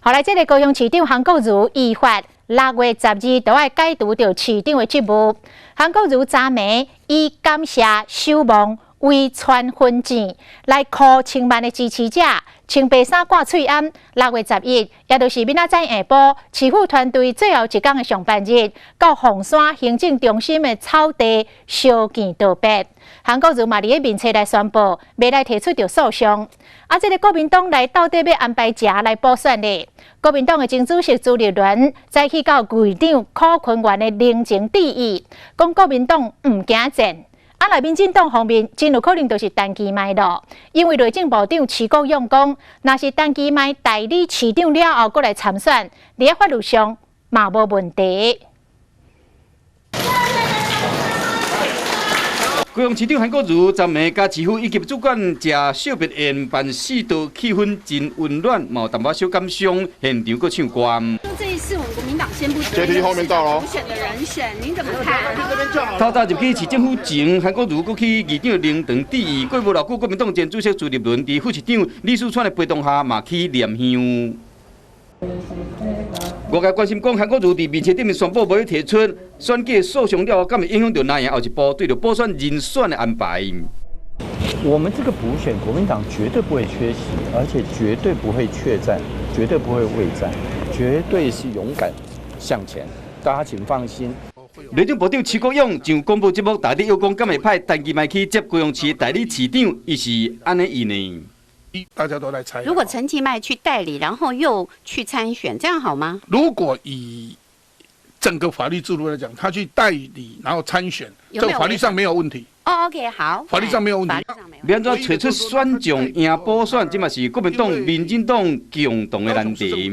好來，這个高雄市長韓國瑜依法6月12就愛解除著市長的職務。韓國瑜昨暝以感謝守望遺傳分錢來 call 千萬的支持者，穿白衫掛喙罨。6月11，也就是明仔載下晡，市府團隊最後一工的上班日，到鳳山行政中心的草地相見道別。韓國瑜嘛佇咧面冊來宣布，欲來提出著訴訟。啊，這个國民黨來到底欲安排誰來補選呢？國民黨的前主席朱立倫早起到議長許坤元的靈前致意，講國民黨毋驚戰。啊，若民進黨方面真有可能就是陳其邁咯，因為內政部長徐國勇講，若是陳其邁代理市長了後，閣來參選，佇咧法律上嘛無問題。高雄市長韓國瑜昨暝佮市府以及主管食惜別宴辦四道，氣氛真溫暖，嘛有淡薄小感傷，現場閣唱歌。這一次我們國民黨宣布階梯後面到囉補選的人選，您怎麼看？透早入去市政府前，韓國瑜閣去議長靈堂致意。過無偌久，國民黨前主席朱立倫佇副市長李四川的陪同下，嘛去念香。外界關心講，韓國瑜佇面冊頂面宣布無欲提出選舉訴訟了後，敢會影響著藍營後一步對著補選人選的安排？我們這個補選，國民黨絕對不會缺席，而且絕對不會怯戰，絕對不會畏戰，絕對是勇敢向前。大家請放心。內政部長徐國勇上廣播節目，大家又講，敢會派陳其邁去接高雄市代理市長，伊是按呢意呢？大家都來猜。如果陳其邁去代理，然後又去參選，這樣好嗎？如果以整個法律制度來講，他去代理然後參選，這個法律上沒有問題。哦，OK，好，法律上沒有問題。欲按怎揣出選將贏補選，這嘛是國民黨、民進黨共同的難題。